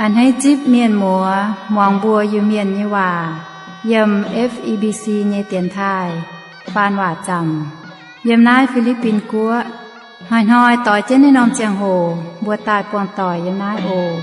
A'hneiv zipv mienh muoz muangx mbuo Iu-Mienh nyei waac yiem F E B C nyei dienx taaih faan waac zaamc yiem naaiv Fi^li^bin Guoqv. Hnoi-hnoi doix jienv naaiv norm ziangh hoc mbuo daaih buangh doic yiem naaiv oc.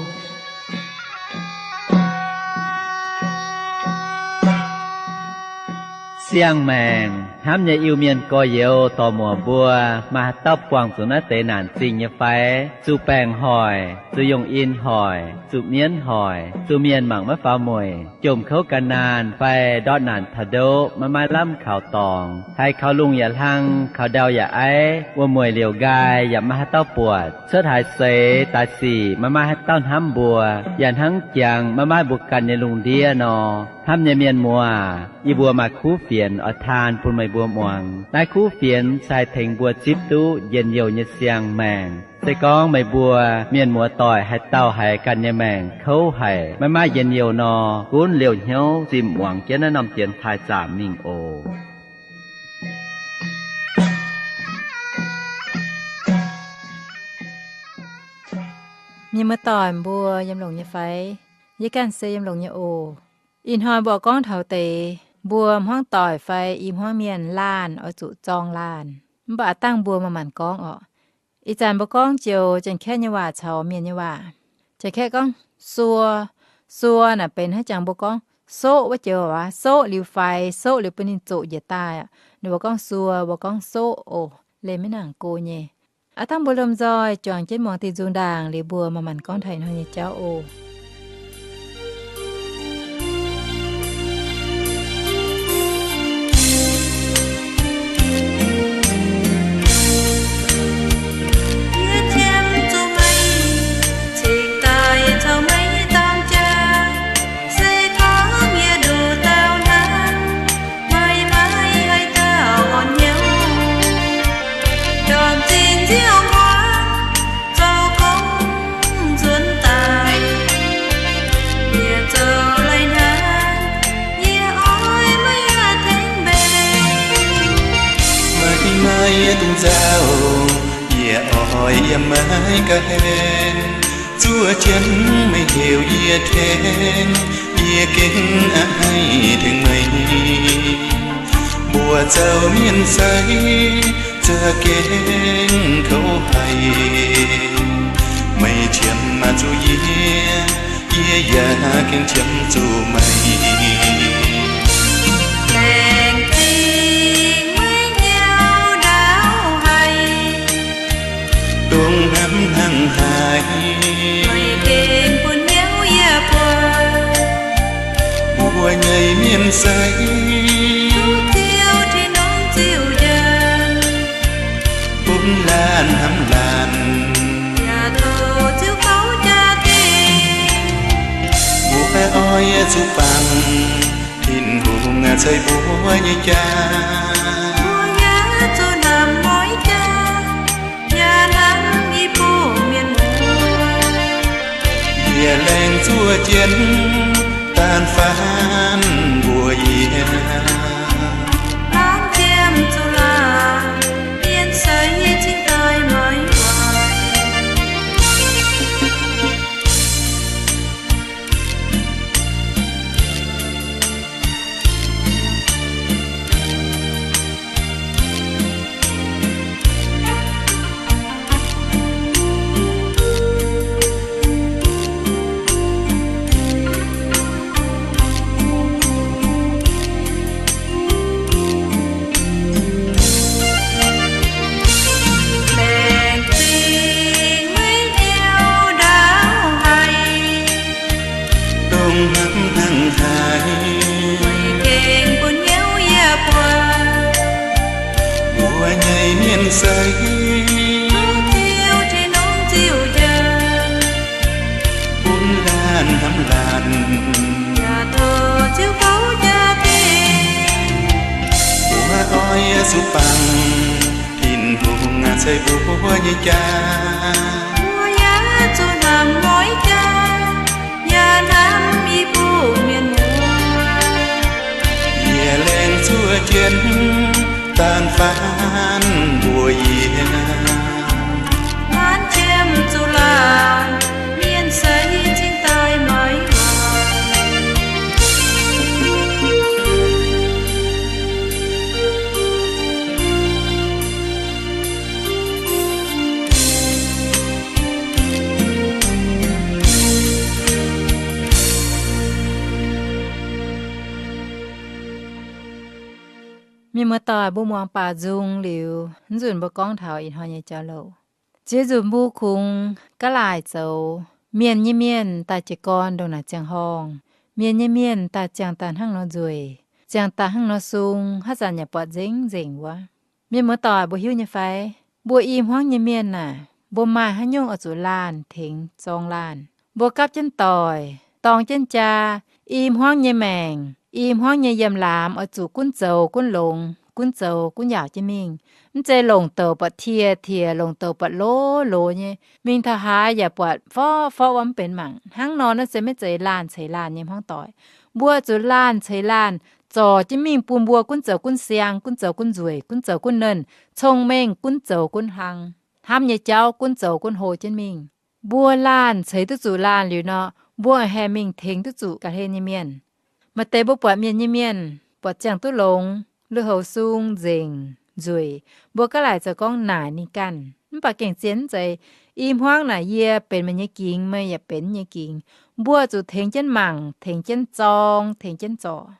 Siang-maengc hnamv nyei Iu-Mienh gorx-youz dorc-muoc mbuo, maaih haaix dauh buangh zuqc naaiv deix naanc zingh nyei fai? Zuqc baengc hoic, zuqc yungh in hoic, zuqc mienv hoic, zuqc mienh mangc maiv faaux mueic, jomc kouv ga'naanh fai ndortv naanc taux ndoqv maiv maaih lamh kaux dorngx, haiz kaux lungh yaac hlang, kaux ndau yaac aiv, wuom-mueic liouc nqaai yaac maiv maaih haaix dauh buatc, cuotv haaix seix daaih sic maiv maaih haaix dauh hnamv mbuo, yaac hnangv jangx maiv maaih mbuo ganh nyei lungh ndiev nor. Hnamv nyei mienh muoz, yie mbuo maaih kuv fienx oix taan bun meih mbuo muangx. Naaiv kuv fienx se haih tengx mbuo zipv duqv njien-youh nyei siang-maengc. Se gorngv meih mbuo mienh muoz-doic haaix dauh haiz ganh nyei maengc kouv haic, maiv maaih njien-youh nor, gunv liouh hnyouv zimh muangx jienv naaiv norm dienx taaih zaamc mingh oc. Mienh muoz-doic mbuo yiem longx nyei fai? Yie ganh se yiem longx nyei oc. Ih hnoi mbuo gorngv taux deix mbuo hmuangv doic fai i hmuangv mienh laanh oix zuqc zorng laanh, mv baac aav dangh mbuo maaih maanc gorngv orqc. Ih zanc mbuo gorngv joux Janx-Kaeqv nyei waac caux Mienh nyei waac. Janx-Kaeqv gorngv suo. Suo naaic benx hnangv jangx mbuo gorngv soqv wuov joux aqv, soqv liuz faix, soqv liuz bun ninh zoqc njiec daaih aqv. Ninh mbuo gorngv suo, mbuo gorngv soqv oc. Leih maiv nangc go nyei. Aav dangh mbuo lomh nzoih juangc jienv muangx diuh nzung ndaangc liuz mbuo maaih maanc gorngv taux ih hnoi nyei jauv oc. Yie qiemx zuqc meih cingx daaih caux meih dangh jaax, se gorngv yie nduqc dauh hnangv, meih maiv haih dauh orn hnyouv. Ndorm zinh nziouv hmuangx, zoux gong nzuonx daaih, yie zoux leiz hnangv, yie oix meih tengx mbenc. Meih maaih yie dungx nzauh, yie oix yiem meih ga'hlen. Zuov jienv meih heuc yie tengx, yie gengh a'hneiv tengx meih. Mbuo zoux mienh seix za'gengh kouv haic. Meih qiemx zuqc yie, yie yaac gengh qiemx zuqc meih. Laengz zingh meih hnyouv ndaauv haic, dongh hnamv hnangv haaix, meih gengh bun hnyouv yie buatc. Mbuo nyei mienh seix, duqv ziux Tin-Hungh ziux njaangc, bun laanh hnamv laanh, yaac tov ziux kouv jaa-dingh. Mbuo oix zuqc bangc Tin-Hungh ceix mbuo nyei jaa. Mbuo yaac zuqc hnamv mueiz jaa, yaac hnamv i buoz mienh muoz. Yie laengz zuov jienv, daan faanv mbuox yie, laanh ziemx zuqc laanh, mienh seix cingx daaih maiv waaic. Laengz zingh meih hnyouv ndaauv haic, dongh hnamv hnangv haaix, meih gengh bun hnyouv yie buatc. Mbuo nyei mienh seix, duqv ziux Tin-Hungh ziux njaangc, bun laanh hnamv laanh, yaac tov ziux kouv jaa-dingh. Mbuo oix zuqc bangc Tin-Hungh ceix mbuo nyei jaa. Mbuo yaac zuqc hnamv mueiz jaa, yaac hnamv i buoz mienh muoz. Yie laengz zuov jienv, daan faanv mbuox yie, laanh ziemx zuqc laanh, mienh seix cingx daaih Mienh muoz-doic, mbuo muangx baaux nzung liuz, mv nzunc mbuo gorngv taux ih hnoi nyei jauv-louc. Ziex nzunc mbuo kungx gaav laaic zoux. Mienh nyei mienh daaih jiez gorn ndongc naaic ziangh horngh. Mienh nyei mienh daaih ziangh daaih hnangv nor nzueic, ziangh daaih hnangv nor sung, haaix zanc yaac buatc nzengc nzengc wuov. Mienh muoz-doic, mbuo hiuv nyei fai? Mbuo i hmuangv nyei mienh naaic, mbuo maaih haaix nyungc oix zuqc laanh tengx zorng laanh. Mbuo gapv jienv doic, dorng jienv jaa, i hmuangv nyei maengc, i hmuangv nyei yiem laamz oix zuqc gunv zoux gunv longx, gunv zoux gunv yaauc jienv mingh. Mv zeiz longc douc buatc tie tie, longc douc buatc loz loz nyei, mingh taux haaix yaac buatc forv forv wuov mv benx mangc. Hnangv nor naaiv se maiv zeiz laanh ceix laanh nyei hmuangv doic. Mbuo zuqc laanh ceix laanh, zorc jienv mingh bun mbuo gunv zoux gunv siang, gunv zoux gunv nzueic, gunv zoux gunv nernh, cong-mengh gunv zoux gunv hlang, hnamv nyei jauv gunv zoux gunv hlo jienv mingh. Mbuo laanh ceix duqv zuqc laanh liuz nor, mbuo haih mingh tengx duqv zuqc ga'hlen nyei mienh. Maaih deix mbuo buatc mienh nyei mienh buatc ziangh duqv longx, lui-houx sung, nzengc, nzueic, mbuo gaav laaic zoux gorngv naaic ninh ganh. Mv baac gengh zien mv zeiz. I hmuangv naaic yie benx meih nyei gingx, meih yaac benx nyei gingx. Mbuo zuqc tengx jienv mangc, tengx jienv zorng, tengx jienv zorc.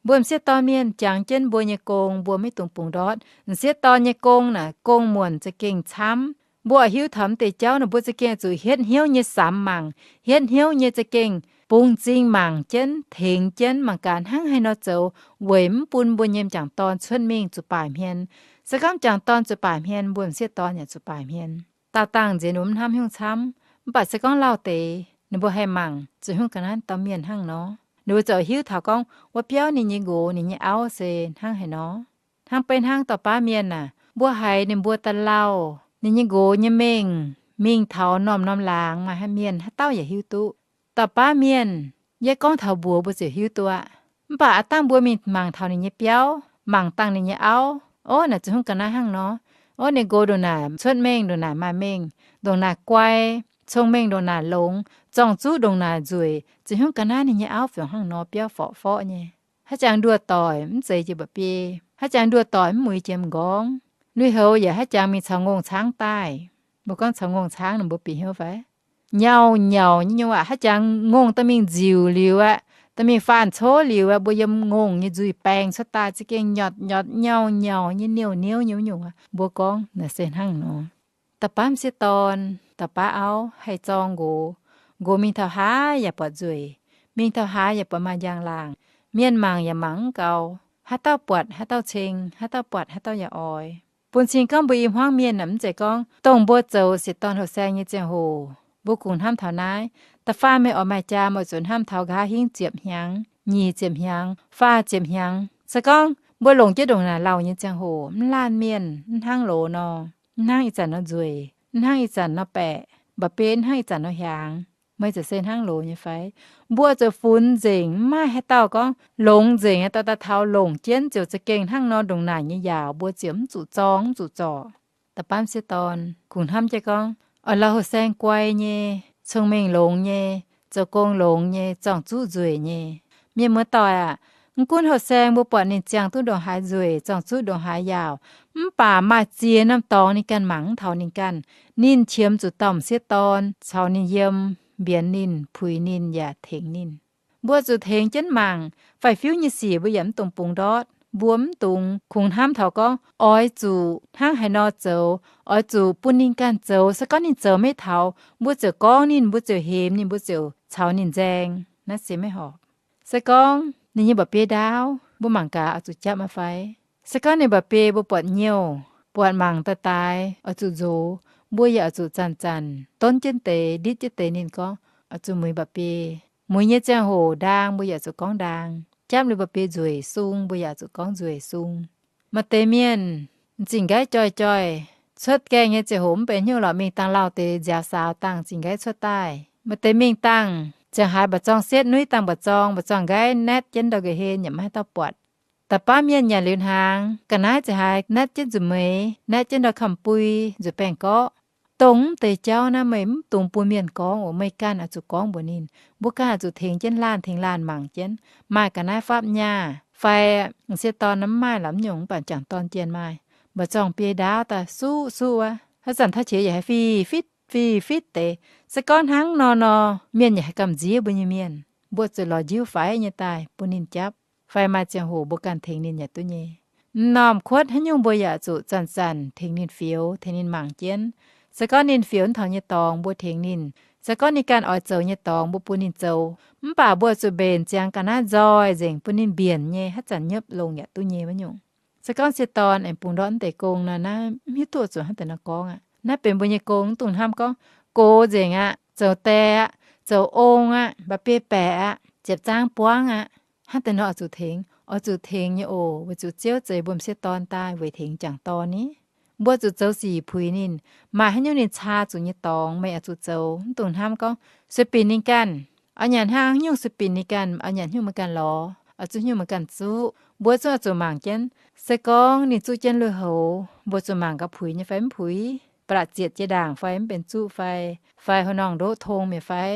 Mbuo m'sieqv dorn mienh jangx jienv mbuo nyei gong, mbuo maiv dungx bungx ndortv. M'sieqv dorn nyei gong naaic gong muonc za'gengh camv. Mbuo hiuv taux mv deix jauv naaic, mbuo za'gengh zuqc hietv hnyouv nyei samx mangc, hietv hnyouv nyei za'gengh bungx m'zing mangc jienv, tengx jienv mangc gaax hnangv haaix nor zoux weic mv bun mbuo nyei m'jangc dorn cuotv mingh zuqc baaic hmien. Se gorngv m'jangc dorn zuqc baaic hmien, mbuo m'sieqv dorn yaac zuqc baaic hmien. Daauh dangh nziex ninh mbuo mv hnamv hnyouv camv, mv baac se gorngv lauh deix ninh mbuo haih mangc zuqc hnyouv ga'naaiv dauh mienh hnangv nor. Ninh mbuo ziouc hiuv taux gorngv wuov biauv ninh nyei nqox ninh nyei auv se hnangv haaix nor. Hnangv beiv hnangv dauh baav mienh aac, mbuo haiz ninh mbuo da'lauh, ninh nyei nqox nyei mengh mingh taux norm-norm laangz maaih haaix mienh, haaix dauh yaac hiuv duqv. Dauh baav mienh, yie gorngv taux mbuox mbuo ziouc hiuv duqv aqv. Mv baac aav dangh mbuo mingh mangc taux ninh nyei biauv, mangc dangh ninh nyei auv, ov, naaic zuqc hnyouv ga'naaiv hnangv nor. Ov, ninh nqox ndongc naaic cuotv mengh, ndongc naaic maaih mengh, ndongc naaic guai, cong-mengh ndongc naaic longx, zorng-zuqv ndongc naaic nzueic, zuqc hnyouv ga'naaiv ninh nyei auv fungc hnangv nor, biauv forqv-forqv nyei. Haaix jangx nduoh doic mv zeiz jiex mba'biei, haaix jangx nduoh doic mv muix jiex m'nqorngv, lui-houx yaac haaix jangx mingh caux ngongh caangv daaih. Mbuo gorngv caux ngongh caangv, ninh mbuo bieqc hnyouv fai? Nyauv-nyauv nyei nyungc aqv. Haaix jangx ngongh dorh mingh nziuc liuz aqv, dorh mingh faanh cov liuz aqv, mbuo yiem ngongh nyei nzuih baengh cuotv daaih za'gengh nyotc-nyotc nyauv-nyauv nyei, niouv-niouv nyei wuov nyungc aqv. Mbuo gorngv naaic se hnangv nor. Da'baav m'sieqv dorn, da'baav auv haih zorng nqox. Nqox mingh taux haaix yaac buatc nzueic, mingh taux haaix yaac buatc maaih njang-laangc. Mienh mangc yaac mangc mv gaux, haaix dauh buatc haaix dauh ceng, haaix dauh buatc haaix dauh yaac oix. Bun cing gorngv mbuo i hmuangv mienh aeqv, mv zeiz gorngv dongh mbuo zoux sieqv dorn houh saeng nyei ziangh hoc mbuo kungx hnamv taux naaiv. Da'faanh meih oix maaih jaa, meih zuqc hnamv taux nqa'haav hingv ziepc hnyangx, nyic ziepc hnyangx, faah ziepc hnyangx. Se gorngv mbuo longc jienv ndongc naaic lauh nyei ziangh hoc mv laanh mienh, mv hnangv loz nor, mv hnangv ih zanc nor nzueic, mv hnangv ih zanc nor baeqc, mba'biei mv hnangv ih zanc nor hiaangx. Meih ziouc se hnangv loz nyei fai? Mbuo zuqc funx nzengc, mv maaih haaix dauh gorngv longx nzengc, haaix dauh daaih taux longc jienv ziouc za'gengh hnangv nor ndongc naaic nyei yaauc, mbuo ziouc mv zuqc zorng, mv zuqc zorc. Da'baav m'sieqv dorn kungx hnamv jienv gorngv, oix lauh houh saeng guai nyei, cong-mengh longx nyei, zoux gong longx nyei, zorng-zuqv nzueic nyei. Mienh muoz-doic aac, mv gunv houh saeng mbuo buatc ninh ziangh duqv ndongc haaix nzueic, zorng-zuqv ndongc haaix yaauc, mv baac maaih ziex norm dorngx ninh ganh mangc mv taux ninh ganh. Ninh qiemx zuqc dauh m'sieqv dorn caux ninh yiem, mbienx ninh, puix ninh yaac tengx ninh. Mbuo zuqc tengx jienv mangc. Faix-fiuv nyei sic mbuo yaac mv dungx bungx ndortv. Mbuo mv dungx kungx hnamv taux gorngv oix zuqc hnangv haaix nor zoux, oix zuqc bun ninh ganh zoux. Se gorngv ninh zoux maiv taux, mbuo ziouc gorngv ninh, mbuo ziouc hemx ninh, mbuo ziouc caux ninh nzaeng. Naaiv se maiv horpc. Se gorngv ninh nyei mba'biei ndaauv, mbuo mangc gaax oix zuqc japv maiv fai? Se gorngv ninh mba'biei mbuo buatc nyouh, buatc mangc daaih daaix oix zuqc nzox, mbuo yaac oix zuqc zanc-zanc donv jienv deix, nditv jienv deix ninh gorngv oix zuqc muix mba'biei. Muix nyei ziangh hoc ndaang mbuo yaac zuqc gorngv ndaang. Japv liuz mba'biei nzueic sung mbuo yaac zuqc gorngv nzueic sung. Maaih deix mienh m'zing nqaiv joih-joih, cuotv gaengh nyei ziangh hoc mv benx hnyouv lorqc, mingh dangh lauh deix nziaaux saaux dangh m'zing nqaiv cuotv daaih. Maaih deix mingh dangh ziangh haaix mba'zorng setv nuiv dangh mba'zorng, mba'zorng nqaiv naetv jienv ndau ga'hlen yaac maiv haaix dauh buatc. Da'baav mienh yaac liuz hnaangx, ga'naaiv ziangh haaix naetv jienv nzuqc meix, naetv jienv ndau kamx-bui, nzuqc baengh gorqv. Dongh mv deix jauv naaiv meih mv dungx bun mienh gorngv oc. Meih ganh oix zuqc gorngv mbuox ninh. Mbuo ganh oix zuqc tengx jienv laanh tengx laanh mangc jienv. Maaih ga'naaiv fapv nyaah fai m'sieqv dorn mv maaih lorqc, mv nyungc mv baac m'jangc dorn jienh maaih, mba'zorng biei ndaauv daaih suqv-suqv wuov, haaix zanc taux qiex yaac haih fih-fitv fih-fitv deix. Se gorngv hnangv nor nor, mienh yaac haih gamh nziev mbuo nyei mienh. Mbuo zuqc lorz njiuv faix nyei daaih bun ninh japv, fai maaih ziangh hoc mbuo ganh tengx ninh yaac duqv nyei. M'normh kuotv haaix nyungc mbuo yaac zuqc zanc-zanc tengx ninh fioux, tengx ninh mangc jienv. Se gorngv ninh fioux mv taux nyei dorngx, mbuo tengx ninh. Se gorngv ninh ganh oix zoux nyei dorngx, mbuo bun ninh zoux. Mv baac mbuo zuqc mbenc ziangx ga'naaiv nzoih nzengc bun ninh mbienc nyei, haaix zanc nyopv longx yaac duqv nyei wuov nyungc. Se gorngv sieqv dorn aengx bungx ndortv mv deix gong nor, naaiv mv hiuv duqv zuqc hnangv deix nor gorngv aqv. Naaiv benx mbuo nyei gong, mv dungx hnamv gorngv gox nzengc aqv, zoux daeh aqv, zoux ong aqv, mba'biei baeqc aqv, ziepc zaangv buangv aqv. Hnangv deix nor oix zuqc tengx, oix zuqc tengx nyei oc, weic zuqc Ziouv zeix mbuo m'sieqv dorn daaih weic tengx m'jangc dorn ni. Mbuo zuqc zoux sic puix ninh. Maaih haaix nyungc ninh caa zuqc nyei dorngx, meih oix zuqc zoux. Mv dungx hnamv gorngv sueih binc ninh ganh. Oix nyanc hnangv nyungc sueih binc ninh ganh, oix nyanc nyungc meih ganh lorz, oix zuqv nyungc meih ganh zuqv. Mbuo zungv oix zuqc mangc jienv. Se gorngv ninh zuqv jienv lui-houx, mbuo zuqc mangc gaax puix nyei fai mv puix, ba'laqc zietc jiex ndaangc fai mv benx zuqv fai, fai haaix norngh ndoqv tong mi'aqv fai,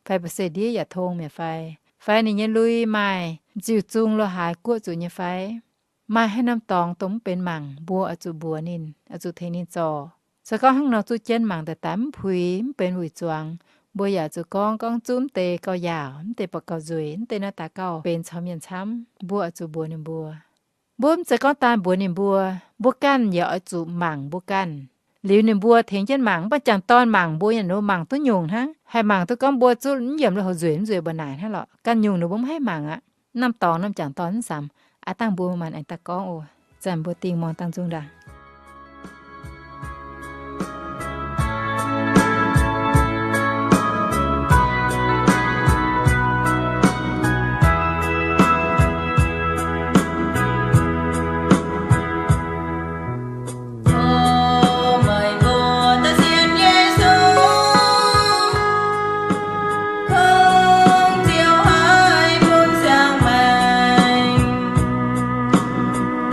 fai ba'seix ndiev yaac tong mi'aqv fai, fai ninh nyei lui maaih ziuc zung lo haaix guoqv zuqc nyei fai. Maaih haaix norm dorngx dongh mv benx mangc, mbuo oix zuqc mbuox ninh, oix zuqc tengx ninh zorc. Se gorngv hnangv nor zuqv jienv mangc daaih daaih mv puix, mv benx wuic zuangx, mbuo yaac zuqc gorngv, gorngv zuqv mv deix gauh yaauc, mv deix buatc gauh nzueic, mv deix naaiv daaih gauh benx caux mienh camv, mbuo oix zuqc mbuox ninh mbuo. Mbuo mv zeiz gorngv daan mbuox ninh mbuo, mbuo ganh yaac oix zuqc mangc mbuo ganh. Liuz ninh mbuo tengx jienv mangc, mv baac m'jangc dorn mangc mbuo yaac ninh mbuo mangc duqv nyungc hnangv, haih mangc duqv gorngv mbuo zuqv yiem lui-houx nzueic mv nzueic mbuo naaic hnangv lorqc. Ganh nyungc ninh mbuo mv haih mangc aqv. Norm dorngx norm m'jangc dorn mv samx. Aav dangh mbuo maanc aengx daaih gorngv oc. Zanc mbuo dingh muangx dangh nzung ndaangc.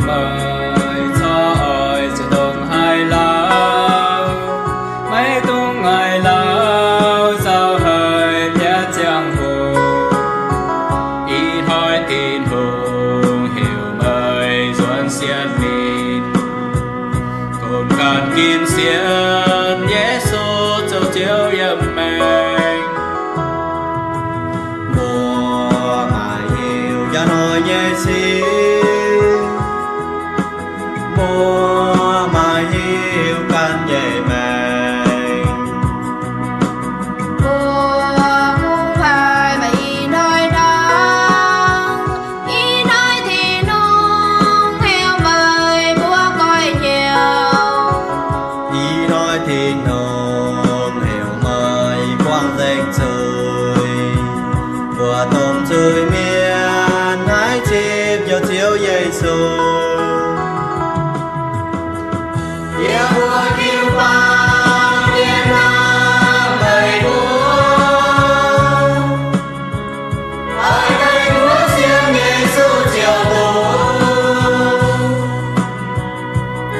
Meih corc oix zuqc dongh haaix lauh, maiv dungx haaix lauh zaux haic biauv ziangh hoc. Ih hnoi Tin-Hungh heuc meih nzuonx sienx ninh, kungx ganh ginv sienx Yesu zoux Ziouv yiem maengc. Mbuo maiv hiuv njang hnoi nyei sic, mbuo maiv hiuv ganh nyei maengc. Mbuo kungx haih maaih ih hnoi hnangv. Ih hnoi Tin-Hungh heuc meih mbuo goiv njoux. Ih hnoi Tin-Hungh heuc meih buangh nzengc zuiz. Mbuo domh zuiz-mienh naaiv zipv njoux Ziouv Yesu. Yie mbuo jiu-baang mienh hnamv meih mbuo, oix meih mbuo sienx Yesu Ziouv mbuo,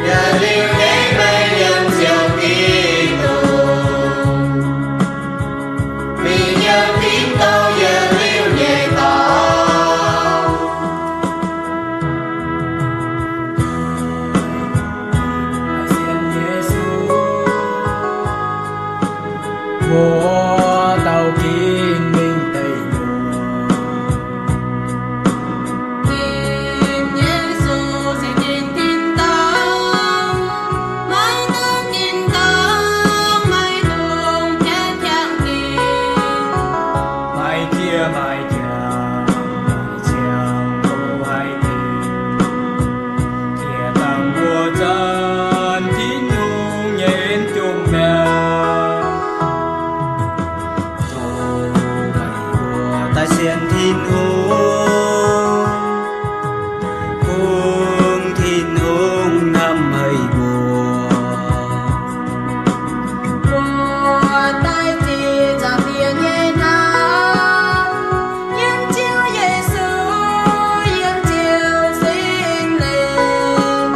yietc liuz nqemh meih yiem Ziouv Giduc, mingh yiem tin-dorngh yietc liuz nyei dorngx. Mbuo dauh ginv mingh deic-bung. Ginv Yesu se ginv tin-dorngh, maiv dungx tin-dorngh, maiv dungx jatv jangx ginv. Maiv jiex maiv jangx, maiv ziangx mbuo haih ginv. Jiex dangh mbuo zanc Tin-Hungh nyei jomc mi'aqv. Tov meih mbuo daaih sienx Tin-Hungh, kungx Tin-Hungh hnamv meih mbuo. Mbuo daaih ziqc zaangc Diex nyei hnamv, yiem Ziouv Yesu, yiem Ziouv Singx Lingh.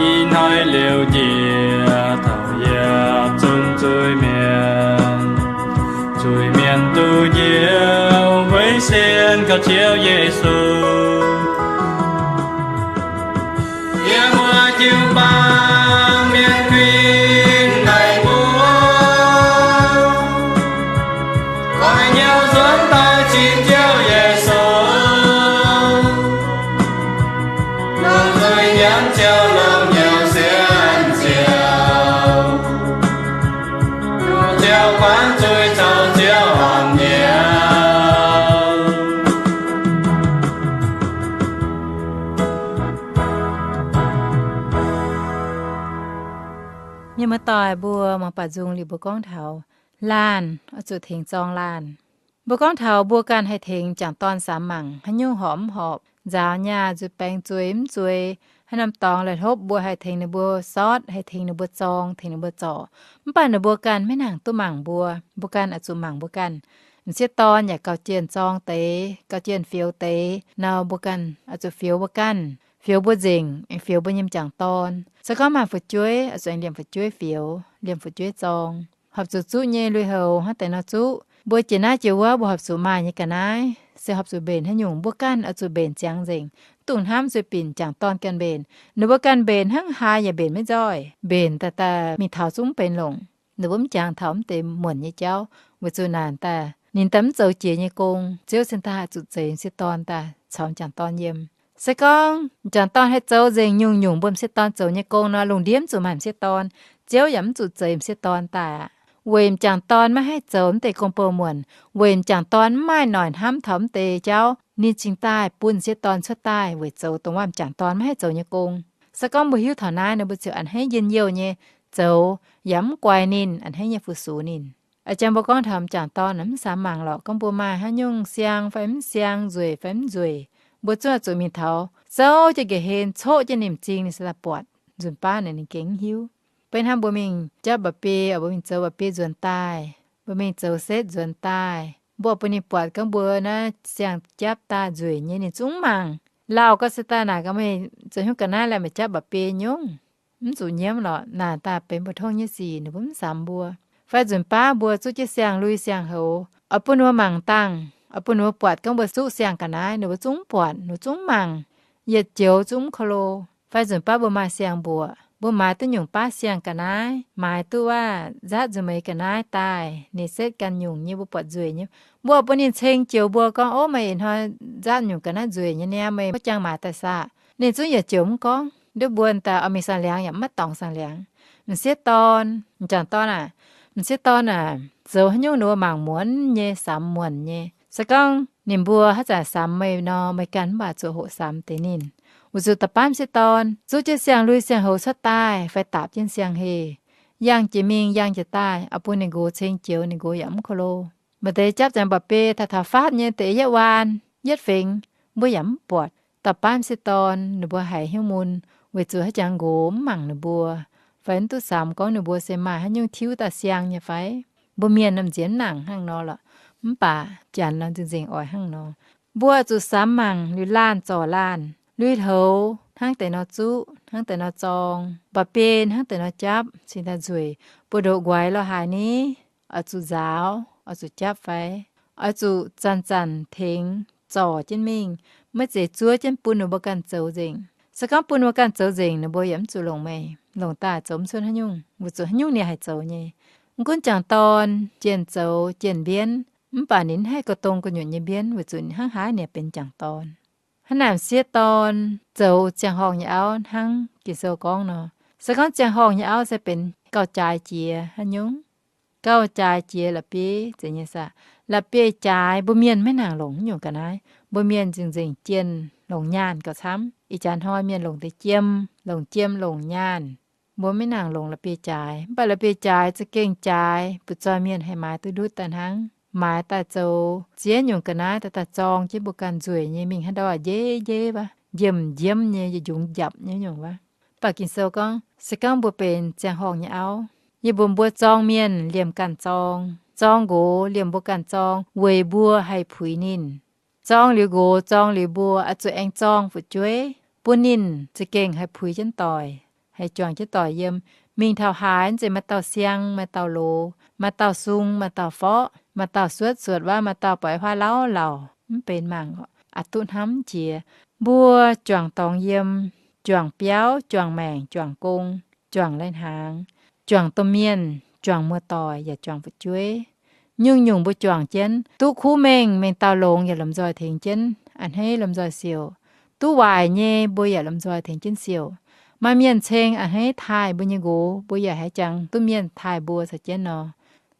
Ih hnoi liuz njiec taux yiapc zunc zuiz-mienh, zuiz-mienh duqv njoux weic sienx kaux Ziouv Yesu. Yie mbuo jiu-baang mienh kuinx meih mbuo, oix hnyouv nzuonx daaih cingx Ziouv Yesu, longc zuiz Muoz-doic mbuo mangc baac nzung liuz mbuo gorngv taux laanh oix zuqc tengx zorng laanh. Mbuo gorngv taux mbuo ganh haih tengx m'jangc dorn samx mangc haaix nyungc horpc mv horpc, nzaaux nyaah nzuih baeng zuei mv zuei, haaix norm dorngx la'hlopv mbuo haih tengx ninh mbuo sortv, haih tengx ninh mbuo zorng, tengx ninh mbuo zorc. Mv baac ninh mbuo ganh maiv nangc duqv mangc mbuo, mbuo ganh oix zuqc mangc mbuo ganh. M'sieqv dorn yaac gauh jienh zorng deix, gauh jienh fioux deix nor, mbuo ganh oix zuqc fioux mbuo ganh, fioux mbuo nzengc, aengx fioux mbuo nyei m'jangc dorn. Se gorngv maaih fu'jueiv, oix zuqc aengx liemh fu'jueiv fioux, liemh fu'jueiv zorng. Horpc zuqc zuqv nyei lui-houx hnangv deix nor zuqv. Mbuo jiex naaiv jiex wuov mbuo horpc zuqc maaih nyei ga'naaiv, se horpc zuqc mbenc haaix nyungc mbuo ganh oix zuqc mbenc ziangx nzengc. Duqv hnamv zuiz binc m'jangc dorn ganh mbenc. Ninh mbuo ganh mbenc hnangv haaix yaac mbenc maiv nzoih. Mbenc daaih daaih mingh taux zungv benx longc. Ninh mbuo mv jangx taux mv deix muonc nyei jauv, weic zuqc naanc daaih ninh daaih mv zoux jiex nyei gong. Ziouv cingx daaih zuqc zeix m'sieqv dorn daaih caux m'jangc dorn yiem. Se gorngv m'jangc dorn haih zoux nzengc nyungc-nyungc mbuo m'sieqv dorn zoux nyei gong nor, lungh ndiev mv zuqc maaih m'sieqv dorn. Ziouv yaac mv zuqc zeix m'sieqv dorn daaih aqv. Weic m'jangc dorn maiv haih zoux mv deix gong-bou muonc, weic m'jangc dorn mv maaih noic hnamv taux mv deix jauv, ninh cingx daaih bun m'sieqv dorn cuotv daaih weic zoux dongh wuov m'jangc dorn maiv haih zoux nyei gong. Se gorngv mbuo hiuv taux naaiv nor, mbuo ziouc a'hneiv njien-youh nyei zoux, yaac mv guaix ninh, a'hneiv nyei fu-sux ninh. A'jang mbuo gorngv taux m'jangc dorn mv samx mangc lorqc, gorngv mbuo maaih haaix nyungc siang fai mv siang, nzueic fai mv nzueic, mbuo zungv oix zuqc mingh taux zouv jienv nqa'haav, coqv jienv ninh m'zing, ninh se daaih buatc. Nzunc baav naaic ninh gengh mv hiuv. Beiv hnangv mbuo mingh japv mba'biei, mbuo mingh zoux mba'biei nzuonx daaih, mbuo mingh zoux setv nzuonx daaih, mbuo bun ninh buatc gorngv mbuo naaiv siang-japv daaih nzueic nyei, ninh zungv mv mangc. Lauh gauh se daaih naaic gaax meih zoux hnyouv ga'naaiv laeh meih japv mba'biei nyungc. Mv zuqc nyiemv lorqc, naaic daaih benx mbu'tongv nyei sic, ninh mbuo mv samx mbuo. Fai nzunc baav mbuo zuqv jienv siang-lui siang-houx, oix bun ninh mbuo mangc dangh, oix bun ninh mbuo buatc gorngv mbuo zuqv siang ga'naaiv, ninh mbuo zungv mv buatc, ninh mbuo zungv mv mangc. Yietc joux zungv mv ko lo. Fai nzunc baav mbuo maaih siang-mbuoqc, mbuo maaiz duqv nyungc baav siang ga'naaiv, maaiz duqv wuov nzaatv nzuih meix ga'naaiv daaih, ninh setv ganh nyungc nyei, mbuo buatc nzueic nyei, mbuo bun ninh ceng joux mbuo gorngv, Ov, meih ih hnoi nzaatv nyungc ga'naaiv nzueic nyei niaa, meih maiv jangx maaiz daaih saah? Ninh zungv yietc joux mv gorngv. Nduov mbuo daaih oix mingh saang-liangx yaac maiv dorngx saang-liangx. M'sieqv dorn, m'jangc dorn aac, m'sieqv dorn aac, zoux haaix nyungc ninh mbuo mangc muonc nyei, samx muonc nyei. Se gorngv ninh mbuo haaix zanc samx meih nor, meih ganh mv baac zuqc hoqc samx deix ninh. Weic zuqc da'faanh m'sieqv dorn zuqv jienv siang-lui siang-houx cuotv daaih fai daapc jienv siang-heh, yangh jiex mingh yangh jiex daaih, oix bun ninh nqox ceng joux ninh nqox yaac mv ko lo. Maaih deix japv ziangx mba'biei daaih taux faatv nyei deix yietv waan yietv fengx, mbuo yaac mv buatc. Da'faanh m'sieqv dorn ninh mbuo haiz hnyouv mun, weic zuqc haaix jangx nqox mv mangc ninh mbuo, fai mv duqv samx gorngv ninh mbuo se maaih haaix nyungc tiuv daaih siang nyei fai. Mbuo mienh nor m'nziex mv nangc hnangv nor lorqc, mv baac janx nor nzengc-nzengc oix hnangv nor. Mbuo zuqc samx mangc liuz laanh zorc laanh, lui-houx hnangv deix nor zuqv, hnangv deix nor zorng, mba'biei hnangv deix nor japv, cingx daaih nzueic, buoz-ndoqv nquaix lorz haaix ni, oix zuqc nzaaux, oix zuqc japv fai, oix zuqc zanc-zanc tengx zorc jienv mingh, maiv zeiz zuov jienv bun ninh mbuo ganh zoux nzengc. Se gorngv bun ninh mbuo ganh zoux nzengc, ninh mbuo yaac mv zuqc longc meih, longc daaih zoux mv cuotv haaix nyungc, weic zuqc haaix nyungc ninh haih zoux nyei. Mv gunv m'jangc dorn jienh zoux jienh mbienv, mv baac ninh mv haih gauh dongh gu'nyuoz nyei mbienv, weic zuqc hnangv haaix ninh benx m'jangc dorn. Hnangv naaic m'sieqv dorn zoux ziangh horngh nyei auv hnangv Ging-Sou gorngv nor. Se gorngv ziangh horngh nyei auv se benx gauh jaaix jiex haaix nyungc? Gauh jaaix jiex la'bieiv zeiz nyei saah? La'bieiv jaaix, mbuo mienh maiv nangc longc nyungc ga'naaiv. Mbuo mienh nzengc-nzengc jienh longc nyaanh gauh camv. Ih jaax hnoi mienh longc deix jiem, longc jiem longc nyaanh. Mbuo maiv nangc longc la'bieiv jaaix. Mv baac la'bieiv jaaix za'gengh jaaix, butv-zoih mienh haih maaiz duqv ndutv daaih hnangv. Maaiz daaih zoux ziex nyungc ga'naaiv daaih, daaih zorng jienv mbuo ganh nzueic nyei mingh haaix ndau njeiv-njeiv wuov, njiemv-njiemv nyei, yietc njungx njapc nyei nyungc wuov. Mv baac Ging-Sou gorngv, se gorngv mbuo benx ziangh horngh nyei auv, yie mbuox mbuo, zorng mienh liemh ganh zorng, zorng nqox liemh mbuo ganh zorng, weic mbuo haih puix ninh. Zorng liuz nqox, zorng liuz mbuo, oix zuqc aengx zorng fu'jueiv bun ninh za'gengh haih puix jienv doic, haih juangc jienv doic yiem. Mingh taux haaix zeiz maaih dauh siang, maaih dauh loz, maaih dauh sung, maaih dauh forqv, maaih dauh suotv suotv waav, maaih dauh ba'huaav lauh lauc, mv benx mangc, aqc duqv hnamv jiex. Mbuo juangc dorngx yiem, juangc biauv, juangc maengc, juangc gong, juangc lai-hnaangx, juangc domh mienh, juangc muoz-doic yaac juangc fu'jueiv. Nyungc-nyungc mbuo juangc jienv, duqv kuv mengh, mengh dauh longx yaac lomh nzoih tengx jienv a'hneiv lomh nzoih siouc. Duqv waaic nyei mbuo yaac lomh nzoih tengx jienv siouc. Maaih mienh ceng a'hneiv taaih mbuo nyei nqox, mbuo yaac haiz jangx duqv mienh taaih mbuo caux jienv nor.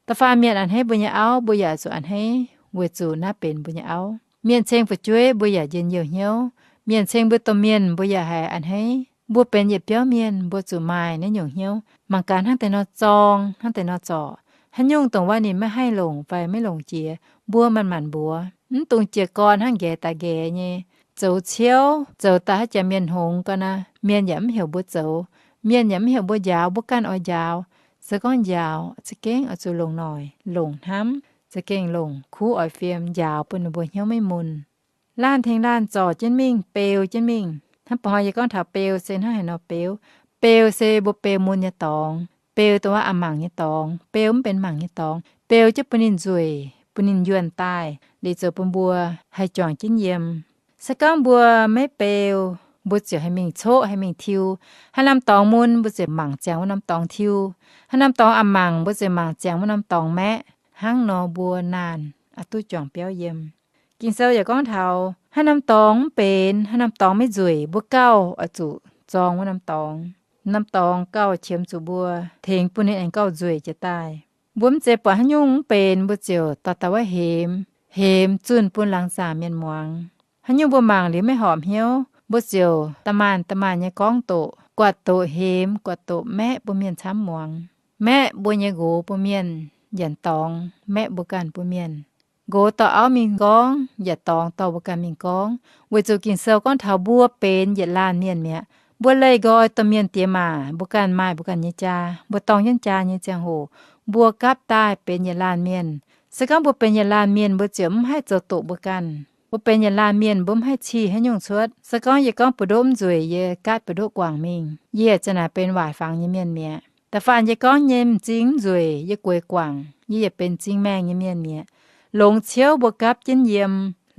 Da'faanh mienh a'hneiv mbuo nyei auv, mbuo yaac zuqc a'hneiv weic zuqc naaiv benx mbuo nyei auv. Mienh ceng fu'jueiv, mbuo yaac njien-youh hnyouv. Mienh ceng mbuo domh mienh, mbuo yaac haiz a'hneiv. Mbuo benx yietc biauv mienh, mbuo zuqc maaih naaiv nyungc hnyouv. Mangc gaax hnangv deix nor zorng, hnangv deix nor zorc, haaix nyungc dongh wuov ninh maiv haih longc fai maiv longc jiex, mbuo manc-manc mbuox. Mv dungx jiez gorn hnangv nqaeqv daaih nqaeqv nyei, zoux ciouv, zoux daaih haaix jaax mienh hngongx gau naaic, mienh yaac mv heuc mbuo zoux, mienh yaac mv heuc mbuo njaaux, mbuo ganh oix njaaux. Se gorngv njaaux, za'gengh oix zuqc longc noic, longc hnamv, za'gengh longc kuv oix fiem njaaux bun ninh mbuo hnyouv maiv mun. Laanh tengx laanh zorc jienv mingh, beu jienv mingh. Hnangv ba'hnoi yie gorngv taux beu se hnangv haaix nor beu. Beu se mbuo beu mun nyei dorngx, beu dongh wuov a'mangc nyei dorngx, beu mv benx mangc nyei dorngx, beu jienv bun ninh nzueic, bun ninh yuonh daaih, liuz zoux bun mbuo haih juangc jienv yiem. Se gorngv mbuo maiv beu, mbuo ziouc haih mingh coqv, haih mingh tiuv. Haaix norm dorngx mun, mbuo ziouc mangc ziangx wuov norm dorngx tiuv. Haaix norm dorngx a'mangc, mbuo ziouc mangc ziangx wuov norm dorngx maeqv. Hnangv nor mbuo naanh aqc duqv juangc biauv yiem. Ging-Sou yaac gorngv taux haaix norm dorngx mv benx, haaix norm dorngx maiv nzueic, mbuo gauh oix zuqc zorng wuov norm dorngx. Norm dorngx gauh qiemx zuqc mbuo, tengx bun ninh aengx gauh nzueic jiez daaih. Mbuo mv zeiz buatc haaix nyungc mv benx mbuo ziouc dauh dauh wuov hemx, hemx zunh bun laangz zaangc mienh muangx. Haaix nyungc mbuo mangc liuz maiv horpc hnyouv, mbuo ziouc da'maanh da'maanh nyei gorngv doqc, guatc doqc hemx, guatc doqc maeqv bun mienh camv muangx. Maeqv mbuo nyei nqox bun mienh, yaac dorngx maeqv mbuo ganh bun mienh. Nqox dorh auv mingh gorngv, yaac dorngx dorh mbuo ganh mingh gorngv, weic zuqc Ging-Sou gorngv taux mbuo benx yietc laanh mienh mi'aqv. Mbuo leih nqoi domh mienh diex maac, mbuo ganh maaih mbuo ganh nyei jaa, mbuo dorng jienv jaa nyei ziangh hoc, mbuo gapv daaih benx yietc laanh mienh. Se gorngv mbuo benx yietc laanh mienh, mbuo ziouc mv haih zoux doqc mbuo ganh. Mbuo benx yietc laanh mienh, mbuo mv haih cih haaix nyungc cuotv. Se gorngv yie gorngv mbu'ndoqv mv nzueic, yie gaatv mbu'ndoqv guangc mingh, yie ziouc naaic benx waaic fangx nyei mienh mi'aqv. Da'faanh yie gorngv nyei m'zing mv nzueic, yie gueix guangc, yie yietc benx m'zing maengh nyei mienh mi'aqv. Longx ciouv mbuo gapv jienv yiem,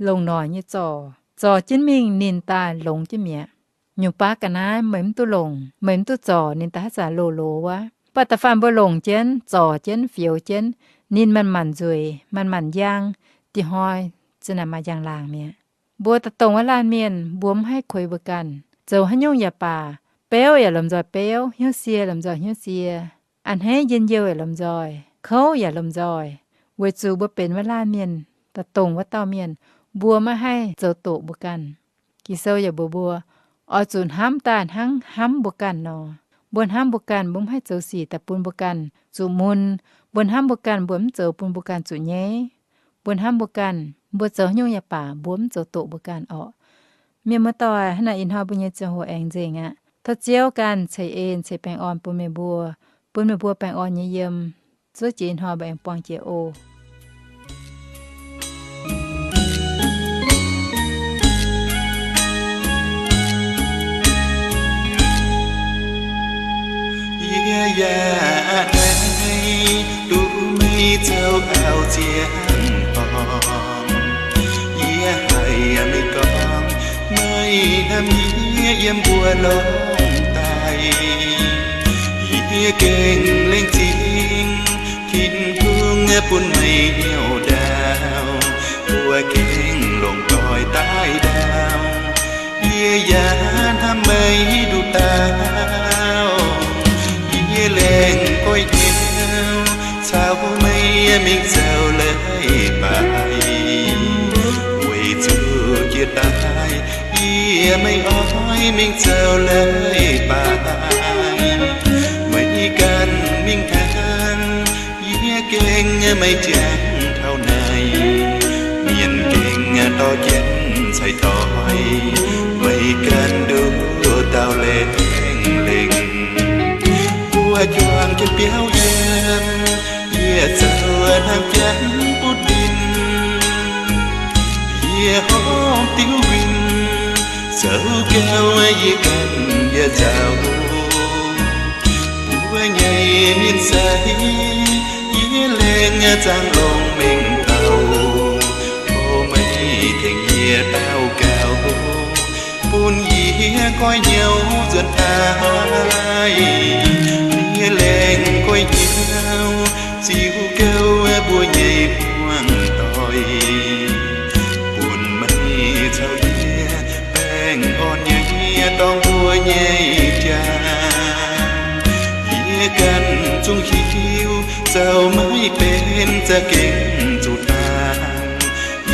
longc noic nyei zorc, zorc jienv mingh ninh daaih longx jienv mi'aqv. Nyungc baav ga'naaiv meih mv duqv longc, meih mv duqv zorc ninh daaih haaix zanc loz-loz wuov. Mv baac da'faanh mbuo longc jienv, zorc jienv, fioux jienv, ninh manc-manc nzueic, manc-manc njang, dih hnoi ziouc naaic maaih njang-laangc mi'aqv. Mbuo daaih dongh wuov laanh mienh, mbuo mv haih kuei mbuo ganh. Zoux haaix nyungc yaac baac, beuv yaac lomh nzoih beuv, hnyouv sie lomh nzoih hnyouv sie, a'hneiv njien-youh yaac lomh nzoih, kouv yaac lomh nzoih, weic zuqc mbuo benx wuov laanh mienh, daaih dongh wuov dauh mienh, mbuo maiv haih zoux doqc mbuo ganh. Ging-Sou yaac mbuox mbuo, oix zuqc hnamv daaih hnangv hnamv mbuo ganh nor. Mbuo hnamv mbuo ganh, mbuo mv haih zoux sic daaih bun mbuo ganh zuqc mun. Mbuo hnamv mbuo ganh, mbuo mv zoux bun mbuo ganh zuqc nyaiv. Mbuo hnamv mbuo ganh, mbuo zoux haaix nyungc yaac baac mbuo mv zoux doqc mbuo ganh orqc. Mienh muoz-doic, hnangv naaic ih hnoi mbuo nyei ziangh hoc aengx nzengc aqv. Tov Ziouv ganh ceix en ceix baengh orn bun meih mbuo, bun meih mbuo baengh orn nyei yiem. Zuov jiex ih hnoi mbuo aengx buangh jiex oc. Yie yaac a'hneiv duqv meih zoux auv ziangh horngh. Yie haiz meih gorngv, meih hnamv yie yiem mbuo lorngx daaih. Yie gengh lengh zingh Tin-Hungh bun meih hnyouv ndaauv, mbuo gengh longc doix daaih ndaauv. Yie yaac hnamv meih nduqc ndaauv. Yie laengz goiv hnyouv caux meih mingh zoux leiz-baaix. Weic zuqc jiex daaih yie maiv oix mingh zoux leiz-baaix. Meih ganh mingh hnangv, yie gengh maiv jangx taux naaic. Mienh gengh dorh jienv cai-doix, meih ganh nduqc dauh lengh lengh. Mbuo juangc jienv biauv yiem, yie zoux hnangv janx butv ndin. Yie horpc diuv nquin, zoux gauh yie ganh yaac nzauh. Mbuo nyei mienh sai, yie laengz zaangc longx mengh dauh. O meih tengx yie daux gaux, bun yie goiv hnyouv nzuonx daaih. Yie laengz goiv hnyouv ziux gouv mbuo nyei buangh doic, bun meih caux yie baengh orn nyei dorngx mbuo nyei jaa. Yie ganh zungv hiuv zoux maiv benx za'gengh zuqc dangh.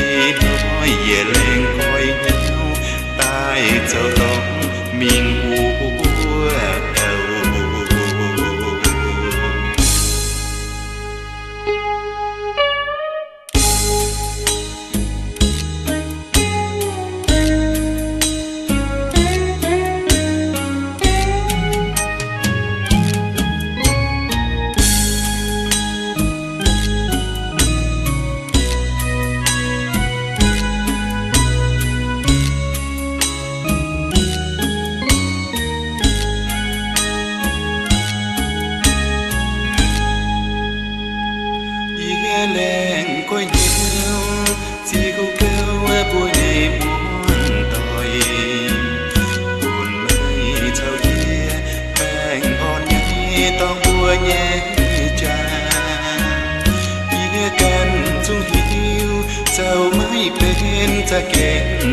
Ih hnoi yie laengz goiv hnyouv daaih zoux longx mingh wuov za'gengh